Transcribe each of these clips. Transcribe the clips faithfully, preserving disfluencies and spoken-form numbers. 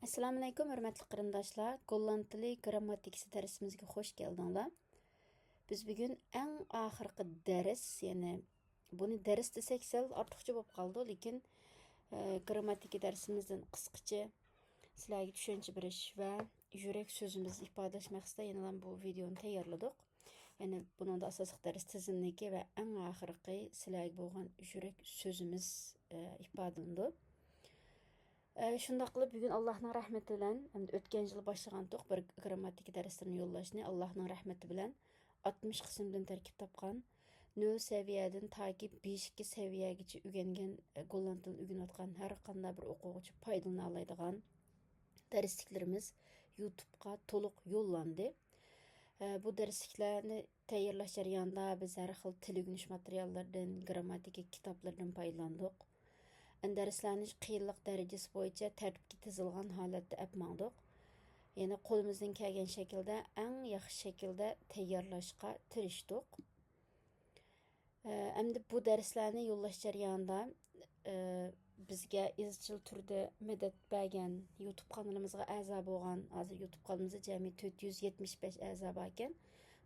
ئەسسالامۇئەلەيكۇم، ھۆرمەتلىك قېرىنداشلار. گوللاند تىلى گىرامماتىكىسى دەرسىمىزگە خوش كەلدىڭلار. بىز بۈگۈن ئەڭ ئاخىرقى دەرس، يەنى بۇنى دەرس دېسەك سەل ئارتۇقچە بولۇپ قالىدۇ، لېكىن، ئە، گىرامماتىكا دەرسىمىزدىن قىسقىچە سىلەرگە چۈشەنچە بېرىش ۋە يۈرەك سۆزىمىزنى ئىپادىلەش مەقسىتىدە يەنىلا بۇ ۋىدېئونى تەييارلىدۇق. يەنى بۇنىڭدا ئاساسلىق دەرس تىزىملىكى ۋە ئەڭ ئاخىرقى سىلەرگە بولغان يۈرەك سۆزىمىز، ئە، ئىپادىلىنىدۇ. ئە، شۇنداق قىلىپ، بۈگۈن ئاللاھنىڭ رەھمىتى بىلەن، ھەمدە ئۆتكەن يىلى باشلىغانتۇق بىر گىرامماتىكا دەرسلىرىنى يوللاشنى، ئاللاھنىڭ رەھمىتى بىلەن ئاتمىش قىسىمدىن تەركىب تاپقان، نۆل سەۋىيەدىن تاكى بەش ئىككى سەۋىيەگىچە ئۆگەنگەن، ئە، گوللاند تىلىنى ئۆگىنىۋاتقان ھەر قانداق بىر ئوقۇغۇچى پايدىلىنالايدىغان دەرسلىكلىرىمىز يۇتۇبقا تولۇق يوللاندى. ئە، بۇ دەرسلىكلەرنى تەييارلاش جەريانىدا بىز ھەر خىل تىل ئۆگىنىش ماتېرىياللىرىدىن، گىرامماتىكا كىتابلىرىدىن پايدىلاندۇق. ئەمدى دەرسلەرنى قىيىنلىق دەرىجىسى بويىچە تەرتىپكە تىزىلغان ھالەتتە ئەپ ماڭدۇق. يەنى قولىمىزدىن كەلگەن شەكىلدە، ئەڭ ياخشى شەكىلدە تەييارلاشقا تىرىشتۇق. ئە، ئەمدى بۇ دەرسلەرنى يوللاش جەريانىدا، ئە، بىزگە ئىزچىل تۈردە مەدەت بەرگەن، يۇتۇب قانىلىمىزغا ئەزا بولغان، ھازىر يۇتۇب قانىلىمىزدا جەمئىي تۆت يۈز يەتمىش بەش ئەزا باركەن.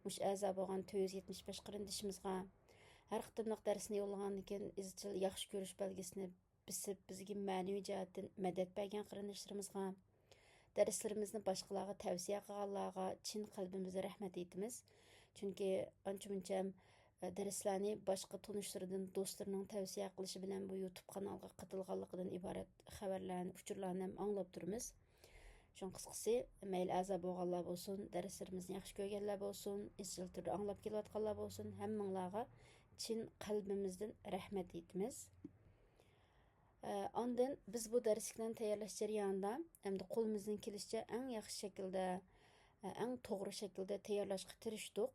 مۇشۇ ئەزا بولغان تۆت يۈز يەتمىش بەش قېرىندىشىمىزغا، ھەر قېتىملىق دەرسنى يوللىغاندىن كېيىن ئىزچىل ياخشى كۆرۈش بەلگىسىنى بېسىپ، بىزگە مەنىۋى جەھەتتىن مەدەت بەرگەن قېرىنداشلىرىمىزغا، دەرسلىرىمىزنى باشقىلارغا تەۋسىيە قىلغانلارغا چىن قەلبىمىزدىن رەھمەت ئېيتىمىز. چۈنكى ئانچە-مۇنچە، ئە، دەرسلەرنى باشقا تونۇشلىرىدىن، دوستلىرىنىڭ تەۋسىيە قىلىشى بىلەن بۇ يۇتۇب قانالغا قېتىلغانلىقىدىن ئىبارەت خەۋەرلەرنى، ئۇچۇرلارنى ھەم ئاڭلاپ تۇرىمىز. شۇڭا قىسقىسى، مەيلى ئەزا بولغانلار بولسۇن، دەرسلىرىمىزنى ياخشى كۆرگەنلەر بولسۇن، ئىزچىل تۈردە ئاڭلاپ كېلىۋاتقانلار بولسۇن، ھەممىڭلارغا چىن قەلبىمىزدىن رەھمەت ئېيتىمىز. ئە، ئاندىن بىز بۇ دەرسلىكلەرنى تەييارلاش جەريانىدا ھەمدە قولىمىزدىن كېلىشىچە ئەڭ ياخشى شەكىلدە، ئە، ئەڭ توغرا شەكىلدە تەييارلاشقا تىرىشتۇق.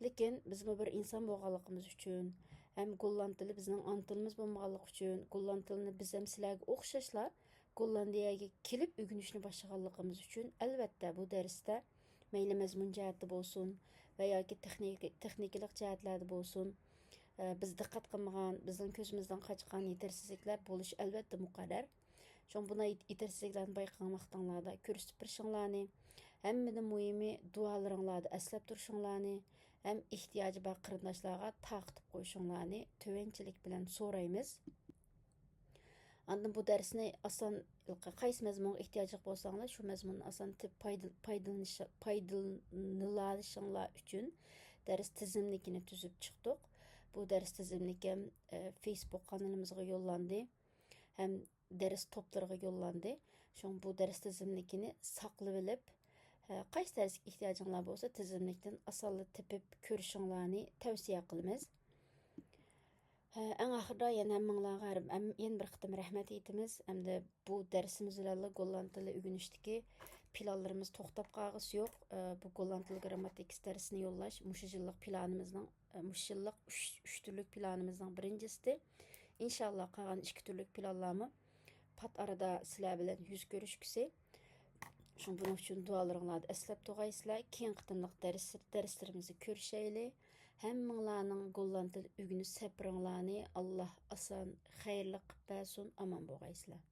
لېكىن بىزمۇ بىر ئىنسان بولغانلىقىمىز ئۈچۈن ھەم گوللاند تىلى بىزنىڭ ئانا تىلىمىز بولمىغانلىقى ئۈچۈن، گوللاند تىلىنى بىز ھەم سىلەرگە ئوخشاشلا گوللاندىيەگە كېلىپ ئۆگىنىشنى باشلىغانلىقىمىز ئۈچۈن، ئەلۋەتتە، بۇ دەرستە مەيلى مەزمۇن جەھەتتە بولسۇن ۋە ياكى تېخنىك-، تېخنىكىلىق جەھەتلەردە بولسۇن، ئە، بىز دىققەت قىلمىغان، بىزنىڭ كۆزىمىزدىن قاچقان يېتەرسىزلىكلەر بولۇشى ئەلۋەتتە مۇقەررەر. شۇڭا بۇنداق يېت-، يېتەرسىزلىكلەرنى بايقىغان ۋاقتىڭلاردا كۆرسىتىپ بېرىشىڭلارنى، ھەممىدىن مۇھىمى دۇئالىرىڭلاردا ئەسلەپ تۇرۇشۇڭلارنى ھەم ئېھتىياجى بار قېرىنداشلارغا تارقىتىپ قويۇشۇڭلارنى تۆۋەنچىلىك بىلەن سورايمىز. ئاندىن بۇ دەرسنى ئاسان، قايسى مەزمۇنغا ئېھتىياجلىق بولساڭلار، شۇ مەزمۇننى ئاسان تېپىپ پايدىل-، پايدىلىنىش-، پايدىلىنىشىڭلار ئۈچۈن دەرس تىزىملىكىنى تۈزۈپ چىقتۇق. بۇ دەرس تىزىملىكى، ئە، فېيسبۇك قانىلىمىزغا يوللاندى ھەم دەرس توپلىرىغا يوللاندى. شۇڭا بۇ دەرس تىزىملىكىنى ساقلىۋېلىپ، ئە، قايسى دەرسكە ئېھتىياجىڭلار بولسا، تىزىملىكتىن ئاسانلا تېپىپ كۆرۈشۈڭلارنى تەۋسىيە قىلىمىز. ھە، ئەڭ ئاخىرىدا يەنە ھەممىڭلارغا ھەر-، ھەم-، يەنە بىر قېتىم رەھمەت ئېيتىمىز. ئەمدى بۇ دەرسىمىز بىلەنلا گوللاند تىلى ئۆگىنىشتىكى پىلانلىرىمىز توختاپ قالغۇسى يوق. ئە، بۇ گوللاند تىلى گىرامماتىكىسى دەرسىنى يوللاش مۇشۇ يىللىق پىلانىمىزنىڭ، ئە، مۇشۇ يىللىق ئۈچ، ئۈچ تۈرلۈك پىلانىمىزنىڭ بىرىنچىسى. ئىنشاللا قالغان ئىككى تۈرلۈك پىلانلارمۇ پات ئارىدا سىلەر بىلەن يۈز كۆرۈشكۈسى. شۇڭا بۇنىڭ ئۈچۈن دۇئالىرىڭلاردا ئەسلەپ تۇرغايسىلەر. كېيىنكى قېتىملىق دەرس-، دەرسلىرىمىزدە كۆرۈشەيلى. ھەممىڭلارنىڭ گوللاند تىل ئۆگىنىش سەپىرىڭلارنى ئاللا ئاسان، خەيرلىك قىلىپ بەرسۇن. ئامان بولغايسىلەر.